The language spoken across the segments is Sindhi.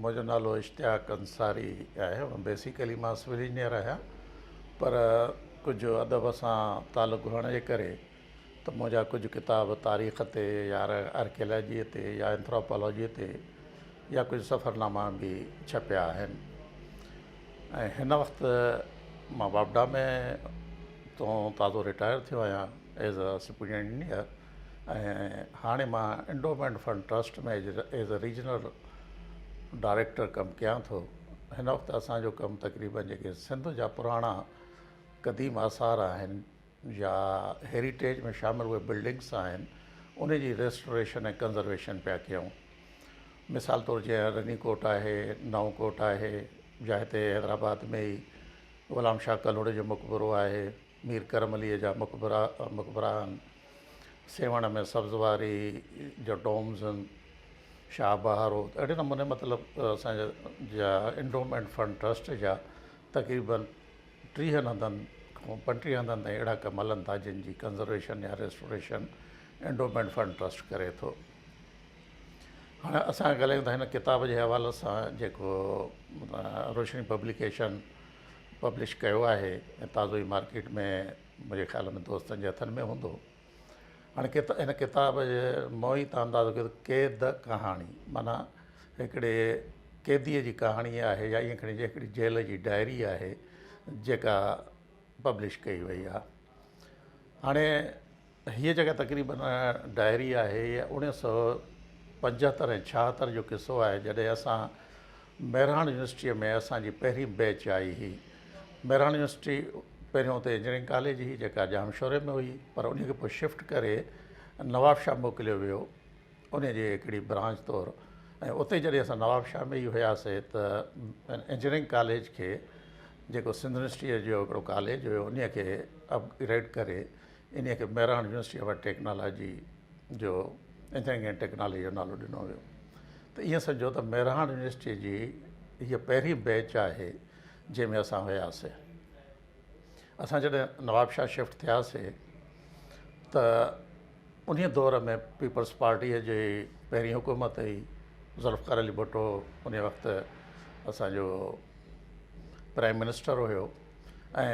منهنجو نالو اشتياق انصاري آهي. بيسيڪلي مان سول انجنيئر آهيان پر ڪجهه ادب سان تعلق هئڻ جي ڪري ته منهنجا ڪجهه ڪتاب تاريخ تي يا آرڪيالاجيء تي يا اينٿراپالاجيء تي يا ڪجهه سفرناما به ڇپيا آهن ۽ هن وقت مان واپڊا ۾ تون تازو رٽائر ٿيو آهيان ايز ا سپرنٽينڊنٽ انجنيئر ۽ هاڻي مان endowment fund trust ۾ as a regional director ڪم ڪيان ٿو. هن وقت اسان جو ڪم تقريبن جيڪي سنڌ جا پراڻا قديم آثار آهن يا هيريٽيج ۾ شامل اهي بلڊنگس آهن ان جي ريسٽوريشن ۽ ڪنزرويشن پيا ڪيون. مثال طور جيئن رني ڪوٽ آهي، نئون ڪوٽ آهي يا هتي حيدرآباد ۾ ئي غلام شاهه ڪلهوڙي جو مقبرو آهي، مير ڪرم عليء جا مقبرا مقبرا آهن، سيوهڻ ۾ سبزواري جا ڊومز آهن، شاهه بهارو ته اهڙي نموني مطلب اسان جا انڊومينٽ فنڊ ٽرسٽ جا تقريبن ٽيهن هنڌن کان پنٽيهن هنڌن تائين اهڙا ڪم هلن ٿا جن جي ڪنزرويشن يا ريسٽوريشن انڊومينٽ فنڊ ٽرسٽ ڪري ٿو. هاڻي اسان ڳالهايون ٿا هن ڪتاب جي حوالي سان جيڪو روشني پبليڪيشن پبلش ڪيو آهي ۽ تازو ئي مارڪيٽ ۾ منهنجي خيال ۾ دوستن جي هٿن ۾ هوندو. هاڻي هن ڪتاب جي مان ئي تان اندازو ڪيو ته قيد ڪهاڻي معنيٰ هڪڙي قيديء جي ڪهاڻي آهي يا ائين کڻي چئجي هڪڙي جيل جي ڊائري آهي جيڪا پبلش ڪئي وئي آهي. هاڻي هيء جيڪا تقريبن ڊائري آهي اها اوڻيهه سئو پنجهتر ۽ ڇاهتر جو قصو آهي جڏهن اسان مهراڻ يونيورسٽيء ۾ اسان جي پهرين بيچ آئي هئي. مهراڻ يونيورسٽي پهريون اتي انجنيئرنگ ڪاليج هئي جيڪا ڄامشوري ۾ هئي پر انهيء کي پوء شفٽ ڪري نوابشاهه موڪليو ويو انهيء جي هڪڙي برانچ طور ۽ اتي جڏهن اسان نوابشاهه ۾ ئي هياسي ته انجنيئرنگ ڪاليج کي جيڪو سنڌ يونيورسٽيء جو هڪڙو ڪاليج هيو انهيء کي اپگريڊ ڪري انهيء کي مهراڻ يونيورسٽي آف ٽيڪنالاجي جو انجنيئرنگ اينڊ ٽيڪنالاجي جو نالو ڏنو ويو ته ائين سمجهو ته مهراڻ يونيورسٽيء جي هيء پهرين بيچ آهي جنهن ۾ اسان هياسي. اسان جڏهن نوابشاهه شفٽ ٿياسي ته انهيء دور ۾ پيپلز پارٽيء جي پهرين حڪومت هئي. ذوالفقار علي ڀٽو انهيء وقت اسان جو پرائم منسٽر هيو ۽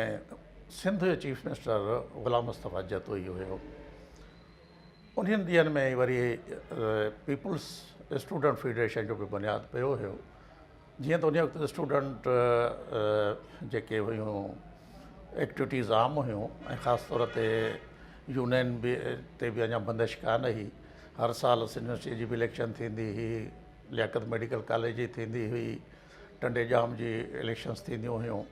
سنڌ جو چيف منسٽر غلام مصطفيٰ جتوئي هيو. انهن ڏينهن ۾ ئي وري پيپلز اسٽوڊنٽ فيڊريشن جو به بنياد پيو هيو. جيئن ته انهيء وقت اسٽوڊنٽ جيڪي هيون ايڪٽيوٽيز عام هيون ۽ خاص طور تي يونين به تي به اڃا بندش ڪانه هئي. هر سال سنڌ يونيورسٽيء جي به اليڪشن ٿيندي هئي، لياقت ميڊيڪل ڪاليج جي ٿيندي هئي. ٽنڊي ڄام جي اليڪشنس ٿينديون هيون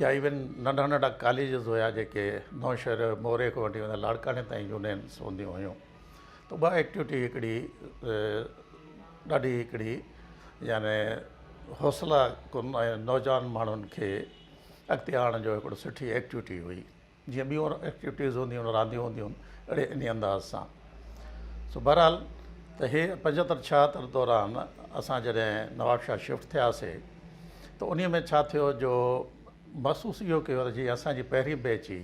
يا ايون ننڍا ننڍا ڪاليجز هيا جيڪي نوشهر موري کان وٺي ويندا لاڙڪاڻي تائين يونينس هونديون هيون ته اها ايڪٽيوٽي هڪڙي ڏاڍي هڪڙي يعني حوصلا ڪن ۽ نوجوان ماڻهن کي اڳتي آڻڻ جو هڪڙو سٺي ايڪٽيوٽي هئي. جيئن ٻيون ايڪٽيوٽيز هونديون آهن رانديون هونديون آهن اهڙي انهي انداز سان سو بهرحال ته هي پنجهتر ڇاهتر دوران اسان جڏهن نوابشاهه شفٽ ٿياسي ته انهي ۾ ڇا ٿيو جو محسوس اهو ڪيو ته جيئن اسان جي پهرين بيچ هئي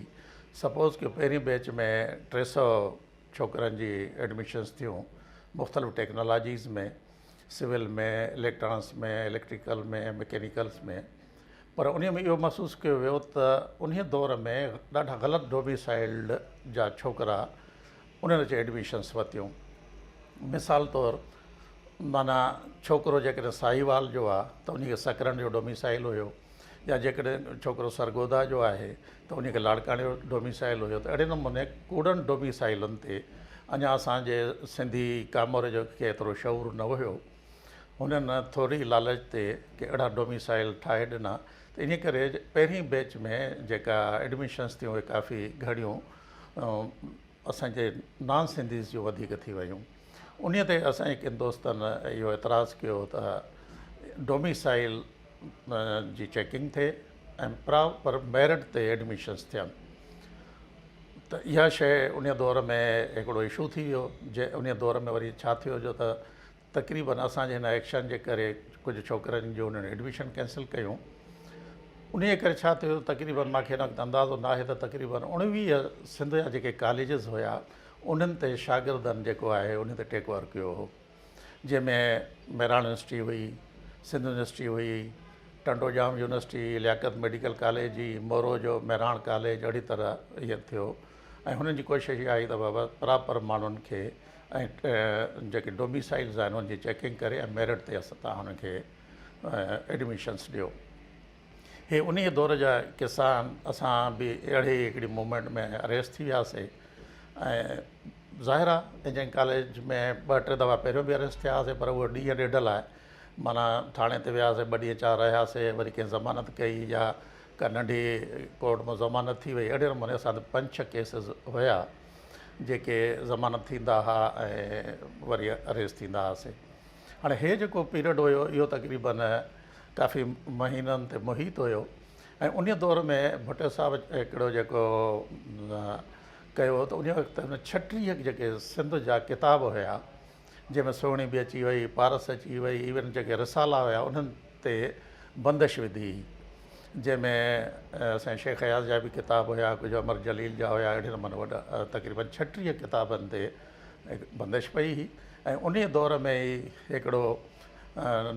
سپوز ڪيو پهرين بيچ ۾ 300 ڇوڪرن جي ايڊمشنس ٿيون مختلف ٽيڪنالاجيز ۾ سول ۾ اليڪٽرانس ۾ اليڪٽريڪل ۾ مڪينيڪلس ۾ پر انهيء ۾ اهو محسوس ڪيو ويو ته انهيء دور ۾ ڏاڍا غلط ڊوميسائلڊ جا ڇوڪرا انهن اچي ايڊميشنس ورتيون. مثال طور معنيٰ ڇوڪرو جيڪڏهن ساهيوال جو آ ته انهيء کي سڪرنڊ جو ڊوميسائل هيو يا جيڪڏهن ڇوڪرو سرگوڌا جو آهي ته انهيء کي لاڙڪاڻي جو ڊوميسائل هيو ته اهڙي نموني ڪوڙن ڊوميسائلن تي اڃا اسان جي سنڌي ڪاموري جو کي ايترو شعور نه هيو. هنن ٿوري لالچ تي ڪي اهڙا ڊوميسائل ٺاهي ڏنا ته انهي ڪري پهرين بيچ ۾ جيڪا ايڊميشنس ٿيون اهي ڪافي گهڻيون اسان جي نان سنڌيز جون وڌيڪ ٿي ويون. انهي تي اسان جي ڪن دوستن اهو اعتراض ڪيو ته ڊوميسائل جي چيڪنگ ٿئي ۽ پراپر ميرٽ تي ايڊميشنس ٿين ته اها شيء انهي دور ۾ هڪڙو اشو ٿي ويو جي انهي دور ۾ وري ڇا ٿيو جو ته تقريبن اسان جي هن ايڪشن جي ڪري ڪجهه ڇوڪرن جون انهن ايڊميشن ڪينسل ڪيون. انهيء ڪري ڇا ٿيو تقريبن مان کي هن وقت اندازو ناهي ته تقريبن 19 سنڌ جا جيڪي ڪاليجز هيا انهن تي شاگردن جيڪو آهي انهي تي ٽيڪ اوور ڪيو هو جنهن ۾ مهراڻ يونيورسٽي هئي، سنڌ يونيورسٽي هئي، ٽنڊوڄام يونيورسٽي، لياقت ميڊيڪل ڪاليج هئي، مورو جو مهراڻ ڪاليج اهڙي طرح اهي ٿيو ۽ هنن جي ڪوشش اها هئي ته بابا پراپر ماڻهن کي ۽ جيڪي ڊوميسائلز آهن انهن جي چيڪنگ ڪري ۽ ميرٽ تي اسان تان هنن کي ايڊميشنس ڏيو. هي انهيء دور جا قصا آهن. اسان به اهڙي ئي هڪڙي موومينٽ ۾ اريسٽ ٿي وياسي ۽ ظاهر آهي انجنيئرنگ ڪاليج ۾ ٻه ٽي دفعا پهريون به اريسٽ ٿيا هئاسي پر اهو ڏينهن ڏيڍ لاء معنيٰ ٿاڻي تي وياسي ٻه ڏينهن چار رهياسي وري ڪنهن ضمانت ڪئي يا ڪا ننڍي ڪورٽ مان ضمانت ٿي وئي اهڙي نموني اسان تي پنج ڇهه ڪيسز هيا جيڪي ضمانت ٿيندا هئا ۽ وري اريسٽ ٿيندا هئاسي. هاڻي هي جيڪو پيريڊ هيو اهو تقريبن ڪافي مهينن تي محيط هيو ۽ انهي دور ۾ ڀٽي صاحب هڪڙو جيڪو ڪيو ته انهي وقت هن 36 جيڪي سنڌ جا ڪتاب هيا جنهن ۾ سهڻي به اچي وئي پارس اچي وئي ايون جيڪي رسالا هيا انهن تي بندش وڌي هئي جنهن ۾ اسان شيخ اياز جا به ڪتاب هيا ڪجهه امر جليل جا هيا اهڙي نموني وڏا تقريبن 36 ڪتابن تي بندش پئي هئي ۽ انهيء دور ۾ ئي هڪڙو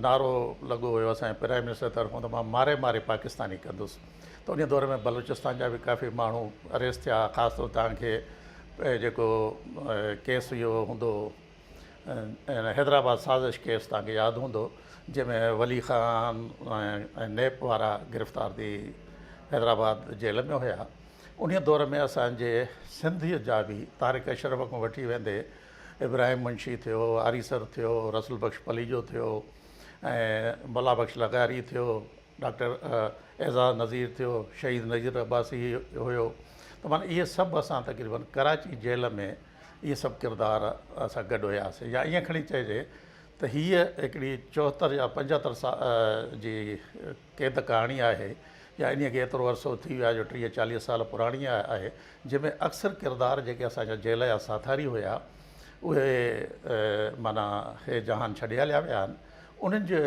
نعرو لڳو هيو اسان جي پرائم منسٽر طرفان ته مان ماري ماري پاڪستاني ڪندس ته انهيء دور ۾ بلوچستان جا به ڪافي ماڻهو اريسٽ ٿيا خاص طور توهان کي جيڪو ڪيس اهو هوندو حيدرآباد سازش ڪيس توهان کي ياد هوندو جنهن ۾ ولي خان ۽ نيپ وارا گرفتار ٿي حيدرآباد جيل ۾ هيا انهيء دور ۾ اسان جي سنڌ جا به طارق اشرف کان وٺي ويندي ابراهيم منشي ٿيو، آريسر ٿيو، رسول بخش پليجو ٿيو ۽ مولا بخش لغاري ٿيو، ڊاڪٽر اعزاز نذير ٿيو، شهيد نذير عباسي هيو ته معنيٰ اهي سڀ اسان تقريبن ڪراچي جيل ۾ اهي سڀ ڪردار اسان گڏ هياسين يا ائين کڻي چئجي ته هيء هڪڙي 74 يا 75 سال جي قيد ڪهاڻي آهي يا انهيء کي ايترو عرصو ٿي ويو آهي جو 30 40 سال پراڻي آهي، جنهن ۾ اڪثر ڪردار جيڪي اسان جا جيل جا ساٿاري هيا، اهي معنيٰ هي جهان ڇڏي هليا ويا آهن. انهن جو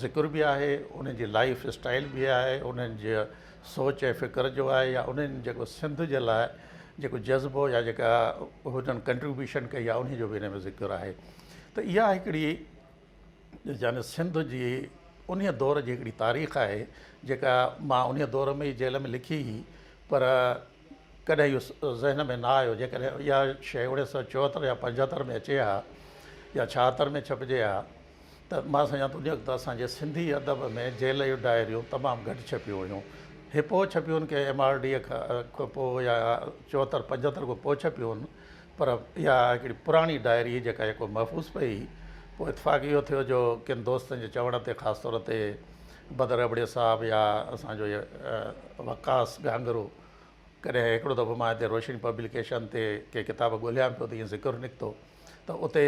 ذڪر به آهي، انهن جي لائيف اسٽائيل به آهي، انهن جي سوچ ۽ فڪر جو آهي يا انهن جيڪو سنڌ جي لاء جيڪو جذبو يا جيڪا هنن ڪنٽريبيوشن ڪئي آهي، انهيء جو به ان ۾ ذڪر آهي ته اها هڪڙي يعني سنڌ جي انهيء دور جي هڪڙي تاريخ آهي، جيڪا مان انهيء دور ۾ ئي جيل ۾ لکي هئي، پر ڪڏهن اهو ذهن ۾ نه آيو، جيڪڏهن اها شيء 1974 يا 75 ۾ اچي ها يا 76 ۾ ڇپجي ها ته مان سمجهان ٿو انهيء وقت اسان جي سنڌي ادب ۾ جيل جون ڊائريون تمام گهٽ ڇپيون هيون. هي پوء ڇپيون آهن ڪي ايم آر ڊيء کان پوء يا 74 75 کان پوء ڇپيون آهن. پر اها هڪڙي پراڻي ڊائري هئي جيڪا يڪو محفوظ پئي هئي. پوء اتفاق اهو ٿيو جو ڪن دوستن جي چوڻ تي خاص طور تي بدر ابڙي صاحب يا اسان جو وقاص گهانگهرو ڪڏهن هڪڙو دفعو مان هتي روشني پبليڪيشن تي ڪي ڪتاب ڳولهيان پيو ته ائين ذڪر نڪتو ته اتي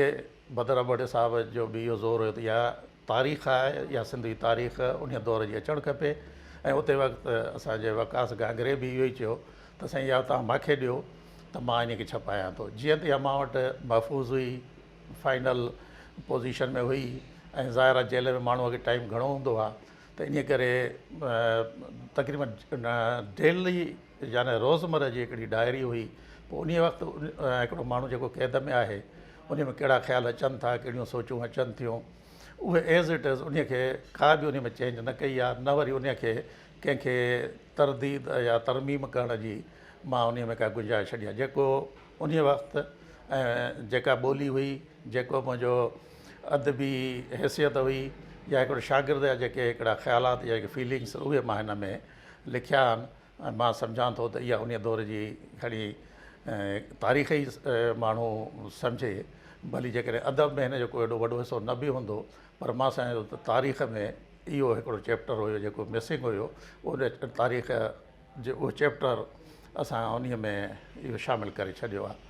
بدر ابڙي صاحب جو به اهو زور هيو ته اها تاريخ آهي يا سنڌ جي تاريخ انهيء دور جي اچڻ کپي ۽ اتي وقت اسان جي وقاص گهانگهري به اهو ئي چيو ته سائين اها توهان مان کي ڏيو ته مان انهيء کي ڇپايان ٿو. جيئن ته اها مان وٽ محفوظ هئي، فائنل پوزيشن ۾ هئي ۽ ظاهر آهي جيل ۾ ماڻهوء کي ٽائيم گهڻو هوندو آهي ته انهيء ڪري تقريبن ڊيلي يعني روزمره جي هڪڙي ڊائري هئي. پوء انهيء وقت هڪڙو ماڻهو جيڪو قيد ۾ آهي، انهيء ۾ ڪهڙا خيال اچن ٿا، ڪهڙيون سوچون اچن ٿيون، اهي ايز it is انهيء کي ڪا به انهيء ۾ چينج نه ڪئي آهي، نه وري انهيء کي ڪنهن کي ترديد يا ترميم ڪرڻ جي مان انهيء ۾ ڪا گنجائش ڇڏي آهي. جيڪو انهيء وقت ۽ جيڪا ٻولي هئي، جيڪو منهنجو ادبي حيثيت هئي يا هڪڙو شاگرد جا جيڪي هڪڙا خيالات يا جيڪي فيلنگس اهي مان هن ۾ لکيا آهن ۽ مان سمجهان ٿو ته اها انهيء دور جي کڻي تاريخ ئي ماڻهو سمجهي، ڀلي جيڪڏهن ادب ۾ هن جو ڪو ايڏو وڏو حصو نه به هوندو پر مان سمجهان ٿو ته تاريخ ۾ اهو هڪڙو چيپٽر هيو جيڪو مسنگ هيو ان تاريخ جو اهو چيپٽر اسان انهيء ۾ اهو شامل ڪري ڇڏيو آهي.